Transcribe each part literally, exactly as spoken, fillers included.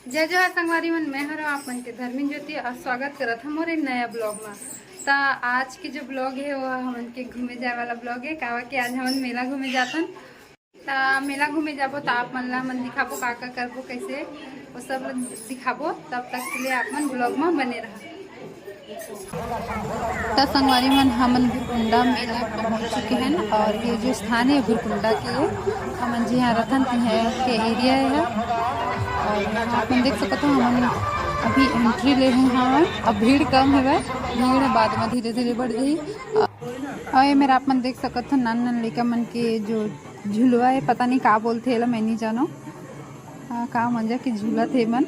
जय जोहार संगवारी मन, मैं हरों आप मन के धर्मिन ज्योति और स्वागत करत हूँ मोर एक नया ब्लॉग में। त आज के जो ब्लॉग है वो हमन के घूमे जाए वाला ब्लॉग है। कावा कि आज हमन मेला घूमे जाथन। त मेला घूमे जाबो त आप मन ला हमन दिखाबो का का करबो, कैसे वो सब दिखाबो। तब तक के लिए आप मन ब्लॉग में बने रहा। त संगवारी मन, हमन भुरकुंडा मेला पहुंच चुके हैं और ये जो स्थान है भुरकुंडा के, हमन जिहाँ रथन तिहाँ के एरिया है। और आप मन देख सकत हो, हमन अभी एंट्री ले हैं। हाँ, अब भीड़ कम है, भीड़ बाद में धीरे धीरे बढ़ जाही। और ये मेर आप मन देख सकत हो, नान नान लइका मन के जो झुलवा है, पता नहीं का बोलथे एला, मैं नहीं जानो। हाँ, का मजा के झूलत हे मन।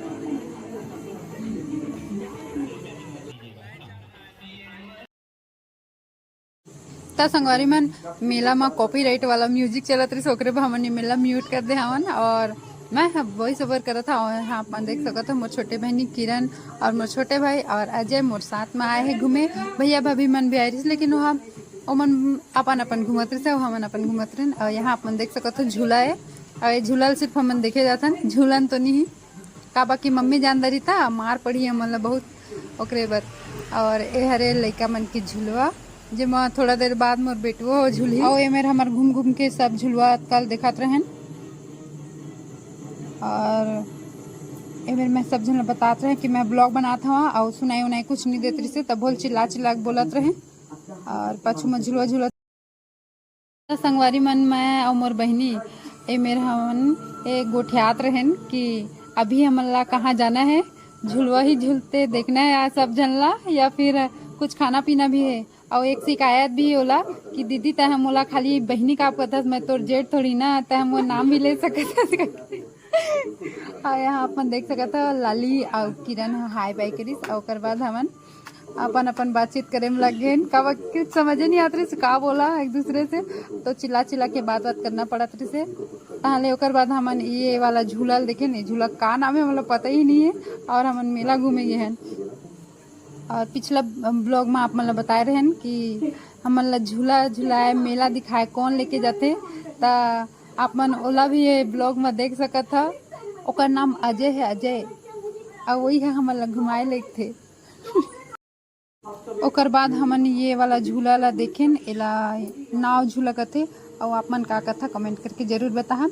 त संगवारी मन, मेला म कॉपीराइट वाला म्यूजिक चलत रहिस, ओकरे बर हमन ये मेला म्यूट कर दे हवन। और मैं ह वॉइस ओवर करत हव। और यहाँ अपन देख सकत हो, मोर छोटे बहनी किरण और मोर छोटे भाई और अजय मोर साथ में आए हैं घूमे। भैया भाभी मन भी आए रहिस, लेकिन वहाँ ओमन अपन अपन घूमत रहिस, अउ हमन अपन घूमत रहन। और यहाँ अपन देख सकत हो, झूला है। और ये झूला ल सिर्फ हमन देखे जाथन, झूलन तो नहीं, काबर कि मम्मी जान दरी त मार पड़ी हमन ला बहुत ओकरे बर। और ए हरे लइका मन के झुलवा, जेमा थोड़ा देर बाद मोर बेटुओ झूलही। अउ ए मेर हमर घूम घूम के सब झुलवा कल देखत रहन। और ए मेर मैं सब झन ला बतात रहे कि मैं ब्लॉग बनात हव, अउ सुनाई उनाई कुछ नहीं देत रहिसे, तब बोल चिल्ला चिल्ला के बोलत रहे। और पाछू में झुलवा झूलत त संगवारी मन, मैं अउ मोर बहिनी ए मेर हमन ए गोठियात रहेन कि अभी हमन ला कहाँ जाना है, झुलवा ही झूलते देखना है आज सब झन ला, या फिर कुछ खाना पीना भी है। अउ एक शिकायत भी ओला कि दीदी, तैं मोला खाली बहिनी का कथस, मैं तोर जेठ थोड़ी ना, तैं मोर नाम भी ले सकत हस। और यहाँ अपन देख सकत हो, लाली अउ किरण ह हाय बाय करिस, अउ ओकर बाद हमन अपन अपन बातचीत करे में लग गए, काबर कुछ समझे नहीं आत रहिस का बोला एक दूसरे से, तो चिल्ला चिल्ला के बात बात करना पड़त रहिसे। तहाँ ले ओकर बाद हमन ये वाला झूला ल देखेन, ये झूला का नाम है, मतलब पता ही नहीं है। और हमन मेला घूमे गए हैं। और पिछला ब्लॉग में आप मन ला बताए रहेन कि हमन ला झूला झुलाए, मेला दिखाए कौन लेके जाथे, त आप मन ओला भी ये ब्लॉग में देख सकत ह। ओकर नाम अजय है, अजय, अउ वही है हमन ला घुमाए लेगथे। ओकर बाद हमन ये वाला झूला ला देखेन, एला नाव झूला कथे, अउ आप मन का कथा कमेंट करके जरूर बताहा।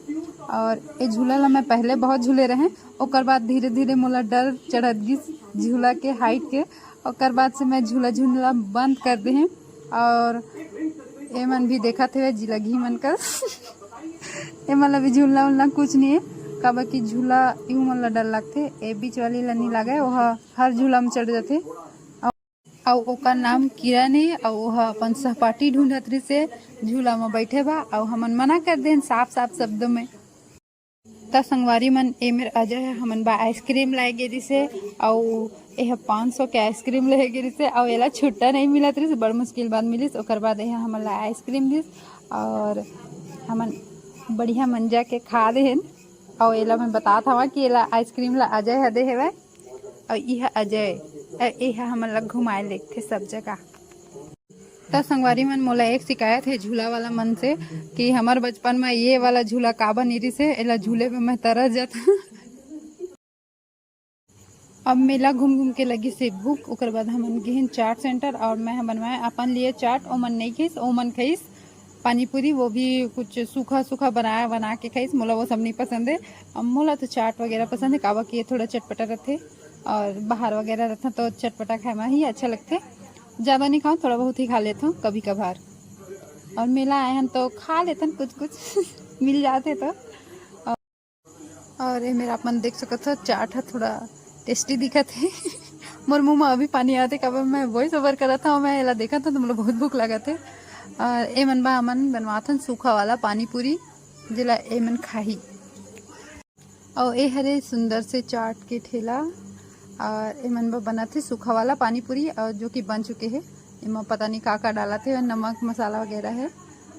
और ये झूला ला मैं पहले बहुत झूले रहें, ओकर बाद धीरे धीरे मोला डर चढ़त गिस झूला के हाइट के, ओकर बाद से मैं झूला झूलना बंद कर दे हैं। और एमन भी देखत हेवे जिलगी मन कर। एमन ला भी झूलना उलना कुछ नहीं है, काबर कि झूला यू मन ला डर लगथे, ए बीच वाली ला नहीं लागे, ओह हर झूला में चढ़ जाथे। अउ ओकर नाम किरण हे, अउ ओह अपन सहपाठी ढूंढत रहिसे झूला म बैठे बा, अउ हमन मना कर देन साफ साफ शब्द में। त संगवारी मन, ए मेर अजय ह हमन बा आइसक्रीम लाए गे रिसे, अउ एह पाँच सौ के आइसक्रीम ले गे रिसे, अउ एला छुट्टा नहीं मिलत रिस, बड़ मुश्किल बाद मिलिस। ओकर बाद एह हमन ला आइसक्रीम दिस, और हमन बढ़िया मंजा के खा देहेन। अउ एला मैं बतात हवा कि एला आइसक्रीम ला अजय ह दे हेवय, अउ इह अजय, अ, एह हमन ला घुमाए लेगथे सब जगह। त संगवारी मन, मोला एक शिकायत हे झूला वाला मन से कि हमर बचपन में ये वाला झूला काबर नहीं रिसे, एला झूले में मैं तरस जात। अब मेला घूम घूम के लगिस हे भूख, ओकर बाद हमन गेहन चाट सेंटर, और मैं ह बनवाए अपन लिए चाट, ओमन नहीं खइस, ओमन खइस पानी पूरी, वो भी कुछ सूखा सूखा बनाया, बना के खइस। मोला वो सब नहीं पसंद है। अब मोला तो चाट वगैरह पसंद है, काबर कि ये थोड़ा चटपटा रहते, और बाहर वगैरह रहता तो चटपटा खाए में ही अच्छा लगते। ज़्यादा नहीं खाऊँ, थोड़ा बहुत ही खा लेता हूँ कभी कभार। और मेला आए हैं तो खा लेते हैं कुछ कुछ मिल जाते तो। और ये मेर आप मन देख सकत हो, चाट ह थोड़ा टेस्टी दिखत हे। मोर मुंह में अभी पानी आते, काबर मैं वॉइस ओवर करत हूँ, मैं एला देखत हूँ तो मोला बहुत भूख लगत हे। और ए मन बा हमन बनवाथन सूखा वाला पानी पूरी, जेला ए मन खाही। और ए हरे सुंदर से चाट के ठेला, और ए मन बा बनत हे सूखा वाला पानी पूरी, और जो कि बन चुके हे। एमा पता नहीं का का डालत हे, नमक मसाला वगैरह है।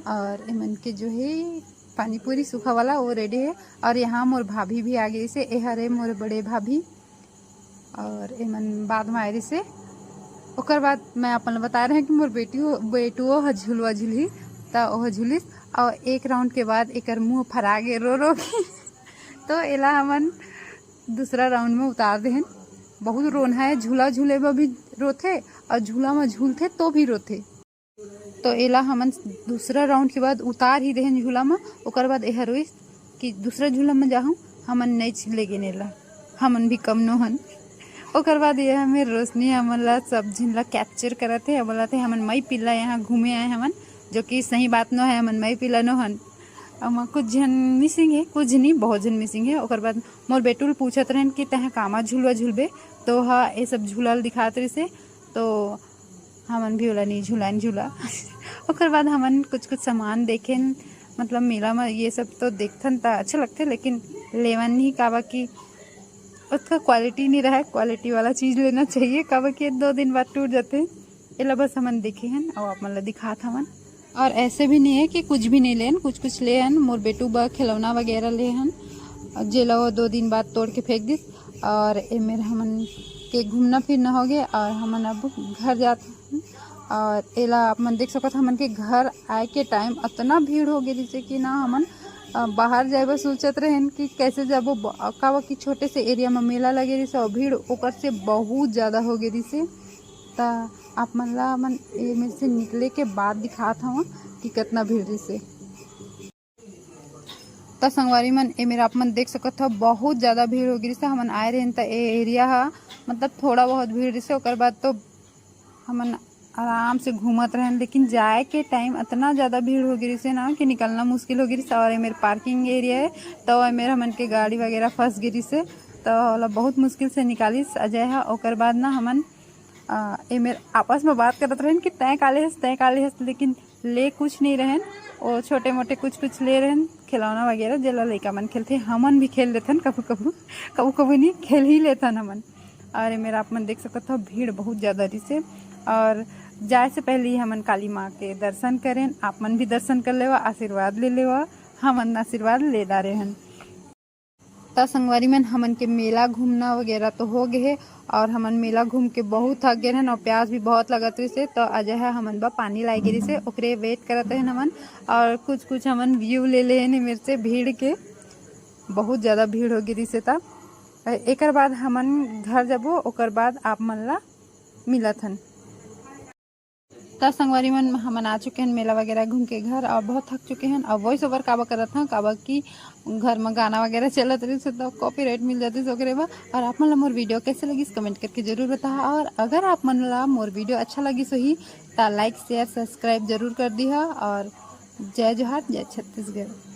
और ए मन के जो है पानी पूरी सूखा वाला, वो रेडी है। और यहाँ मोर भाभी भी आ गई से, ए हरे मोर बड़े भाभी, और एमन बाद में आए रिसे। ओकर बाद मैं अपन ल बता रहे कि मोर बेटी, बेटुओ ह झुलवा झुलही, त ओह झुलिस, और एक राउंड के बाद एकर मुंह फरा गे रो रो के। तो एला हमन दूसरा राउंड में उतार देहन। बहुत रोना है, झूला झूले में भी रोथे और झूला में झूलथे तो भी रोथे। तो एला हमन दूसरा राउंड के बाद उतार ही देहन झूला में। ओकर बाद एहर रोइस कि दूसरा झूला में जाहूँ, हमन नहीं ले गेन एला, हमन भी कम नो हन। ओकर बाद ये हमें रोशनी हमन ला, सब झिन ला कैप्चर करत हे, बोलत हे हमन मई पिल्ला यहाँ घूमे आए हमन, जो कि सही बात नो है, हमन मई पिल्ला नो हन। अमा कुछ झन मिसिंग है, कुछ नहीं, बहुत झन मिसिंग है। ओकर बाद मोर बेटू ल पूछत रहन कि तह कामा झूलवा झूलबे, तो हा ये सब झूला ल दिखात रहिसे। तो हमन भी ओला नहीं झुलान झूला। ओकर बाद हमन कुछ कुछ सामान देखेन, मतलब मेला में ये सब तो देखथन त अच्छा लगथे, लेकिन लेवन नहीं, काबर कि उसका क्वालिटी नहीं रहा है। क्वालिटी वाला चीज़ लेना चाहिए, काबर कि दो दिन बाद टूट जाते हैं। एला बस हमन देखे हन और आप मन ला दिखात हवन। और ऐसे भी नहीं है कि कुछ भी नहीं लेन, कुछ कुछ ले हन। मोर बेटू बर खिलौना वगैरह ले हन, जेला वो दो दिन बाद तोड़ के फेंक दिस। और ए मेर हमन के घूमना फिरना हो गए और हमन अब घर जात हन। और एला आप मन देख सकत, हमन के घर आए के टाइम अतना भीड़ हो गए, जैसे कि ना हमन अ, बाहर जाए बर सोचत रहेन कि कैसे जाबो, ब-, काबर कि छोटे से एरिया में मेला लगे रहिसे और भीड़ ओकर से बहुत ज़्यादा हो गए रहिसे। त आप मन ला मन ए मेर से निकले के बाद दिखात हवं कि कितना भीड़ रहिसे। त संगवारी मन, ए मेर आप मन देख सकत हव, बहुत ज़्यादा भीड़ हो गिरिस। हमन आए रहेन त ए एरिया ह, मतलब, थोड़ा बहुत भीड़ रहिसे, ओकर बाद तो हमन आराम से घूमत रहेन, लेकिन जाए के टाइम इतना ज़्यादा भीड़ हो गिरिसे ना कि निकलना मुश्किल हो गिरिस। और ए मेर पार्किंग एरिया है, तो ए मेर हमन के गाड़ी वगैरह फंस गिरिसे, तो ओला बहुत मुश्किल से निकालिस अजय ह। ओकर बाद ना हमन, अ, ए मेर आपस में बात करत रहेन कि तैं का ले हस, तैं का ले हस, लेकिन ले कुछ नहीं रहेन, वो छोटे मोटे कुछ कुछ ले रहेन, खिलौना वगैरह, जेला लइका मन खेलथे, हमन भी खेल लेथन कभू कभू, कभू कभू नहीं, खेल ही लेथन हमन। और ए मेर आप मन देख सकत हो, भीड़ बहुत ज़्यादा रहिसे। और जाए से पहले ही हमन काली माँ के दर्शन करेन, आप मन भी दर्शन कर लेवा, आशीर्वाद ले लेवा, हमन आशीर्वाद ले डारे हन। त संगवारी मन, हमन के मेला घूमना वगैरह तो हो गए हे और हमन मेला घूम के बहुत थक गए हन और प्यास भी बहुत लगत रहिसे। तो अजय ह हमन बर पानी लाए गिरिसे, ओकरे वेट करत रहेन हमन। और कुछ कुछ हमन व्यू ले ले हन ए मेर से भीड़ के, बहुत ज़्यादा भीड़ हो गिरिसे। त एकर बाद हमन घर जबो, ओकर बाद आप मन ला मिलत हन। त संगवारी मन, हमन आ चुके हन मेला वगैरह घूम के घर और बहुत थक चुके हन। अब वॉइस ओवर काबर करत हन, काबर कि घर में गाना वगैरह चलत रहिस तो कॉपीराइट मिल जातिस ओकरे बर। और आप मन ला मोर वीडियो कैसे लगिस, कमेंट करके जरूर बताहा। और अगर आप मन ला मोर वीडियो अच्छा लगिस होही, त लाइक, शेयर, सब्सक्राइब जरूर कर दिहा। और जय जोहार, जय छत्तीसगढ़।